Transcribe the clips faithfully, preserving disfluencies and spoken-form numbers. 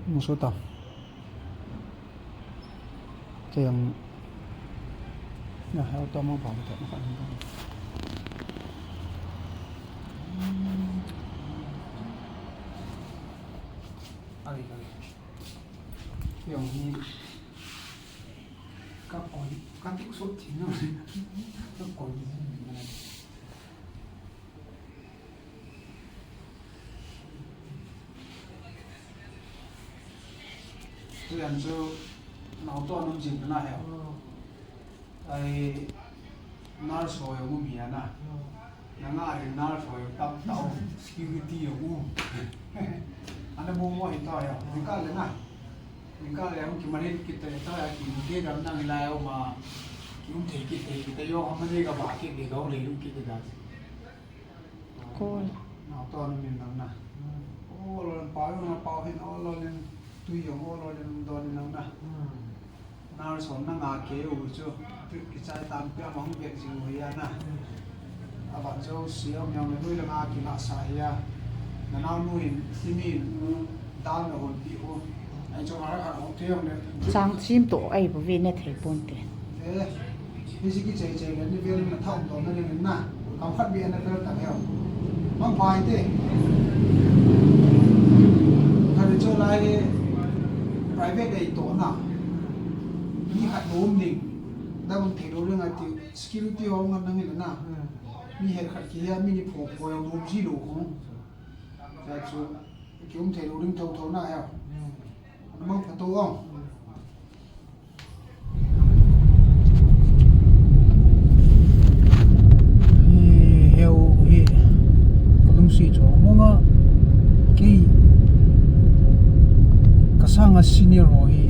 Musu ta. Kei ang. Ya, heo to mo ba ta na ka. Ari, ari. Kei ang ni. Ka koi, ka tik so ti no. Ka koi. Tujan chu naoto anum jing na he. Ai, nurse ho jong um hi ana. Nanga hi nurse ho jong tam tao, security jong um. Ana mo mo hi ta ya. Ningkah le na. Ningkah le jong kimarit kit ta ya, kimu kit dam nang lai ma. Kium thei kit thei kit ta jong ama ni ka ba kit de ka le lu kit de da. Kol. Naoto anum jing na. Ol ol pa jong na pa hin ol ol in tui jong ol ol in don in na. Nurse hon nanga kei u chu, tu kichai tampi a mang bek jing u hi ana. Aban jouse a um jong le lui langa kilah sah hi a. Nanaonu hin, ti min, dal na hon pi u. Ai chu ara khat hong thei jong le. Chang chim to ai bu ve ne thei pon te. Eh, hi si kichai chai le ni vel na thau to na ni na. Kam khat bi ana vel ta heo. Mang pai te. Khat chu lai private dei to na. Mi khat lom ding. Da bang thei lou ding ati. Security ho ngan nang ila na. Mi het khat ki ya, mi ni pho pho ya lom ji lou ko. Sa chu, kium thei lou ding tho tho na ya. Mang pha to ang. Hi, heu hi, ka lungsi chu, mong a, kei, ka sanga senior ho hi,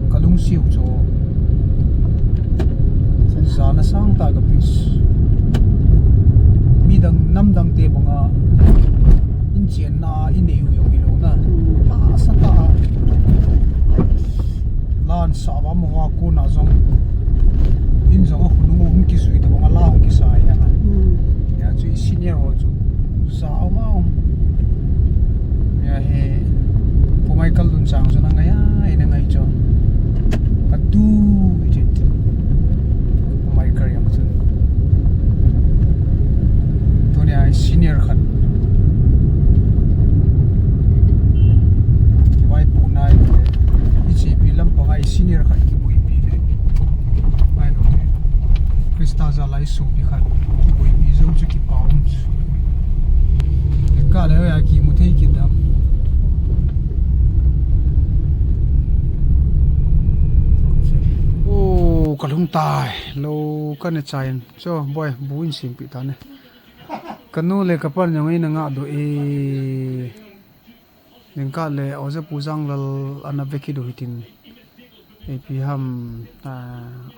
ka lungsi u chu, jana sang ta ka pis. Mi dang, nam dang te banga, in chian na, in nei u jong hi lou na. Hahsa ta. Lan sa va mo wa ko na jong. In jong a khunung um kisui ta banga la um kisai ya na. Ya chu i senior ho chu. Sa um a um. Ya he. Pu Michael dun chang chu na ngai a, i na ngai chu. Ka tu i chin. Pu Michael yang chu. Tunia i senior khat. Kivaipo nai le. I chepi lampang a i senior khat kiboipi le. Mai lo le. Krista jal a i sopi khat kiboipi jong chu kipa um chu. Ka le a kimu thei kit dam. O, ka lhung tai. Lo ka ne chain. Cho, boy, bu in singpi ta ne. Ka nu le ka pan jong in a nga do e. Ningkah le, oja pu jang lal ana veki do hitin. Ipi ham, a,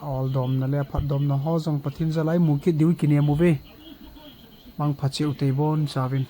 ol dom na le, phat dom na ho jong Pathen jal a i mu kit diu kinem u ve. Mang phat cheu tei bon chavin.